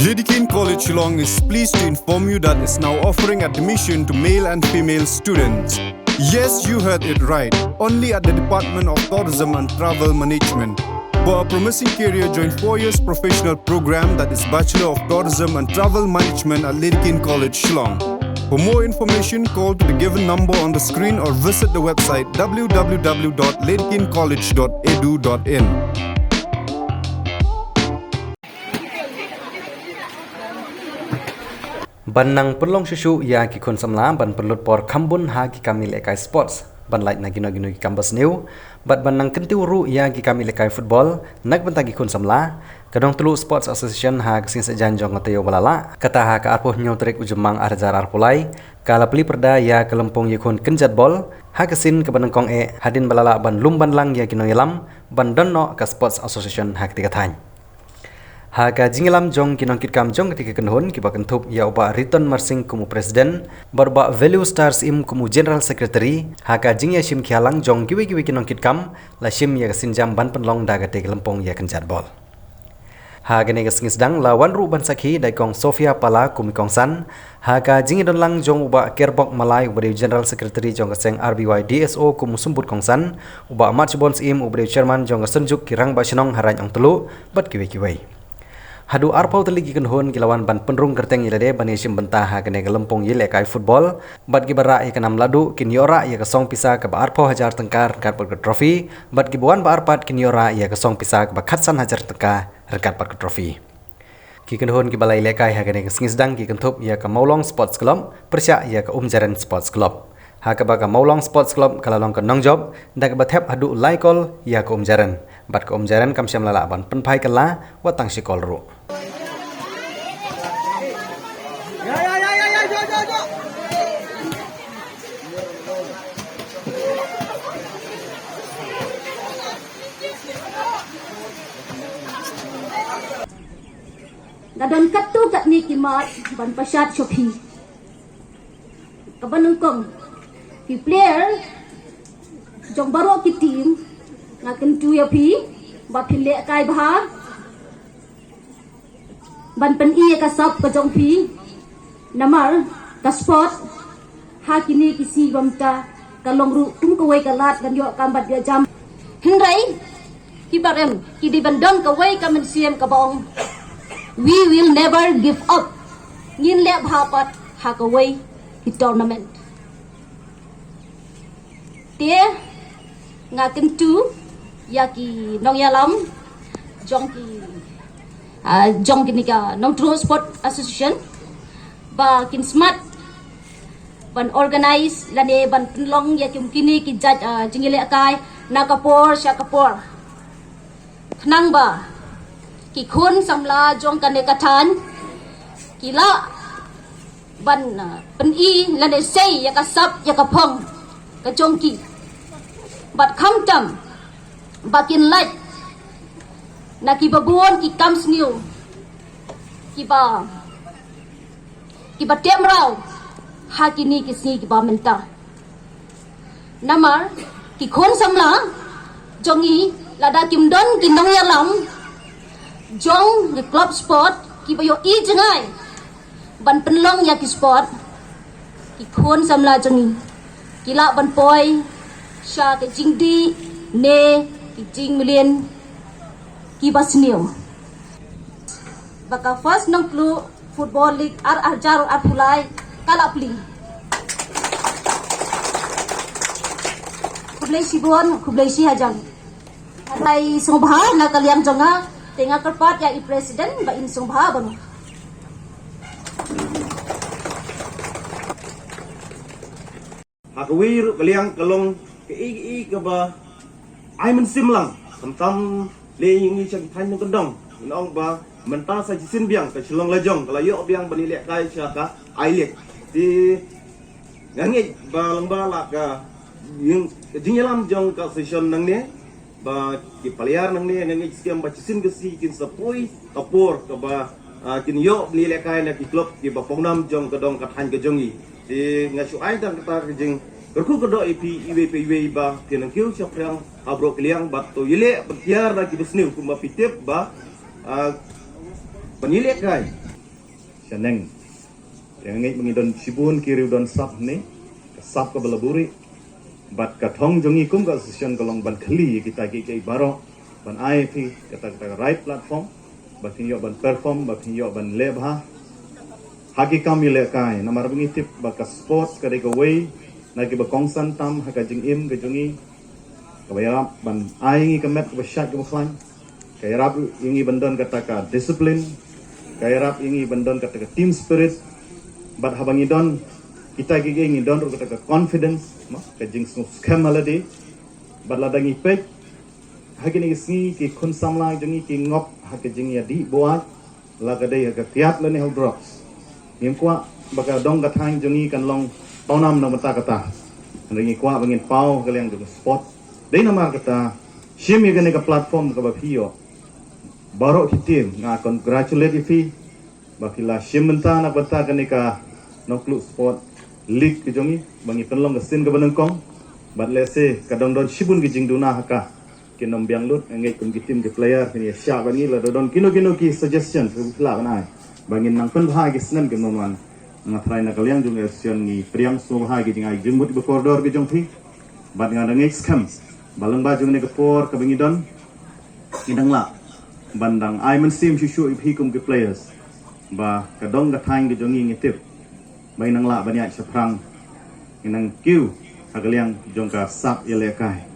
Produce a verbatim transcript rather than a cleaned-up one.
Dedekind College Shillong is pleased to inform you that it's now offering admission to male and female students. Yes, you heard it right. Only at the Department of Tourism and Travel Management. For a promising career, join four years professional program, that is Bachelor of Tourism and Travel Management at Dedekind College Shillong. For more information, call to the given number on the screen or visit the website w w w dot dedekind college dot e d u dot i n. Ban nang pynlong shuh shuh ïa ki khun samla ban pynlut por kham bun ha ki kam ïalehkai sports, ban lait na kino kino ki kam basniew, bad ban nang kyntiew ruh ïa ki kam ïalehkai football na ka bynta ki khun samla, ka Nongtluh Sports Association ha ka sngi Saitjaiñ jong ka taïew ba la lah, kata ha ka arphew hynñiew tarik u Jymmang ar hajar arphew lai, ka la plie pyrda ïa ka lympung ïakhun kynjat bol ha ka sien kaba nyngkong eh, hadien ba la lah ban lum ban lang ïa ki nongïalam ban don noh ka Sports Association ha katei ka thaiñ. Ha ka jingïalam jong ki nongkitkam jong katei ka kynhun, kiba kynthup ïa u Bah Riton Marsing kum u President bad u Bah Value Star Syiem kum u General Secretary, ha ka jingïashim khia lang jong kiwei kiwei ki nongkitkam, la shim ïa ka sienjam ban pynlong da katei ka lympung ïa kynjat bol. Ha kane ka sngi sdang la wan ruh ban sakhi da i Kong Sophia Pala kum i kongsan, ha ka jingïadon lang jong u Bah Kerbok Malai uba dei u General Secretary jong ka seng R B Y D S O kum u symbud kongsan, u Bah Matchbon Syiem uba dei u Chairman jong ka Synjuk ki Rangbah Shnong ha Raid Nongtluh, bad kiwei kiwei. Haduh arphew tylli ki kynhun ki la wan ban pynrung kyrteng ïa lade ban ïashim bynta ha kane ka lympung ïalehkai football, bad kiba rah ïa ka nam lahduh kin ïoh rah ïa ka song pisa kaba arphew hajar tyngka ryngkat bad ka trophy, bad kiba wan ba ar pat kin ïoh rah ïa ka song pisa kaba khatsan hajar tyngka ryngkat bad ka trophy. Ki kynhun kiba la ïalehkai ha kane ka sngi sdang ki kynthup ïa ka Mawlong Sports Club pyrshah ïa ka Umjaren Sports Club. Ha kaba ka Mawlong Sports Club ka la long ka nongjop da kaba thep haduh lai kol ïa ka Umjaren, bad ka Umjaren kam shym la lah ban pynphai kylla wat tang shi kol ruh. Nga don katto katne ki mat ban pynshad sha phi. Kaba nyngkong, ki player jong baroh ki team, nga kyntu ïa phi ba phin lehkai bha ban pyni ïa ka sap ka jong phi. Namar ka sport ha kine ki sngi ba mynta ka long ruh kum kawei ka lad ban ïoh kam bad ïoh jam. Hynrei ki barim ki dei ban don kawei ka mynsiem kaba ong, "We will never give up." Ngin leh bha pat ha kawei ki tournament. Te nga kyntu ïa ki nongïalam jong ki, ah, jong kine ka Nongtluh Sport Association ba kin smat ban organize lane ban pynlong ïa ki, kine ki jait, ah, jingïalehkai na ka por sha ka por. Khnang ba ki khun samla jong kane ka thaiñ ki lah ban, ah, pyni lane sei ïa ka sap ïa ka phong ka jong ki. Bad khamtam ba kin lait na kiba bun ki kam sniew kiba, kiba teh mraw ha kine ki sngi kiba mynta. Namar ki khun samla jong ngi lada kim don ki nongïalam jong ki club sport kiba ïohi jngai ban pynlong ïa ki sport, ki khun samla jong ngi ki lah ban poi sha ka jingdih ne ki jingmlien kiba sniew. Ba ka First Nongtluh Football League ar hajar arphew lai ka la plie. Khublei shibun, khublei shihajar. Nga ai sngewbha na ka liang jong nga, te nga kyrpad ïa i president ba in sngewbha ban Ha kawei ruh ka liang ka long kaei kaei kaba ai mynsiem lang. Khamtam lei ngi sha ki thaiñ nongkyndong, ngi ong ba mynta sa shisien biang ka Shillong Lajong ka la ïoh biang ban ïalehkai sha ka I-League. Te nga ngeit ba lyngba la ka jing, ka jingïalam jong ka session nangne, ba ki player nangne nga ngeit skhem ba shisien ka sngi kin sa poi ka por kaba, ah, kin ïoh ban ïalehkai na ki club kiba pyndonkam jong ka dong ka thaiñ ka jong ngi. Te nga shu ai tang kata ka jingkyrkhu kyrdoh ïa phi iwei pa iwei ba phin nang kiew shaphrang ha baroh ki liang bad to ïaleh bad kiar na kiba sniew kumba phi tip ba, ah, ban ïalehkai Neng. Ïa nga ngeit ba ngi don shibun ki riew don sap ne, ka sap kaba la buhrieh. Bad ka thong jong ngi kum ka association ka long ban khylli ïa kita kiei kiei baroh, ban ai ïa phi kata kata ka right platform ba phin ïoh ban perform, ba phin ïoh ban leh bha ha ki kam ïalehkai. Namar ba ngi tip ba ka sport ka dei kawei na kiba kongsan tam ha ka jingim ka jong ngi, kaba ïarap ban ai ïa ngi ka met kaba shait kaba khlaiñ, ka ïarap ïa ngi ban don kata ka discipline, ka ïarap ïa ngi ban don kata ka team spirit. Bad haba ngi don kita kiei kiei ngi don ruh kata ka confidence, no, ka jingsngewskhem ha lade. Bad lada ngi peit ha kine ki sngi ki khun samla jong ngi ki ngop ha ka jingïadih buaid, la ka dei ha ka kiad lane ha drugs. Ngim kwah ba ka dong ka thaiñ jong ngi kan long pawnam na ka bynta kata. Hynrei ngi kwah ba ngin paw ha ka liang jong ka sport. Dei namar kata, shim ïa kane ka platform kaba phi ïoh. Baroh ki team, nga congratulate ïa phi ba phi la shim bynta na ka bynta kane ka Nongkluh Sport League ka jong ngi, ba ngi pynlong ka sien kaba nyngkong. Bad lehse ka dang don shibun ki jingduna ha ka, kin ym biang lut. Nga ngeit kum ki team ki player phin ïa shah bad ngi, lada don kino kino ki suggestion phi lah ban ai ba ngin nang pynbha ïa ki snem ki ban wan. Nga tharai na ka liang jong ka association ngi pdiang sngewbha ïa ki jingai jingmut ba kordor ki jong phi. Bad nga dang ngeit skhem ba lyngba jong kane ka por kaba ngi don, ngi dang lah ban dang ai mynsiem shuh shuh ïa phi kum ki players, ba ka dong ka thaiñ ka jong ngi, ngi tip ba ngi nang lah ban ïaid shaphrang, ngi nang kiew ha ka liang jong ka sap ïalehkai.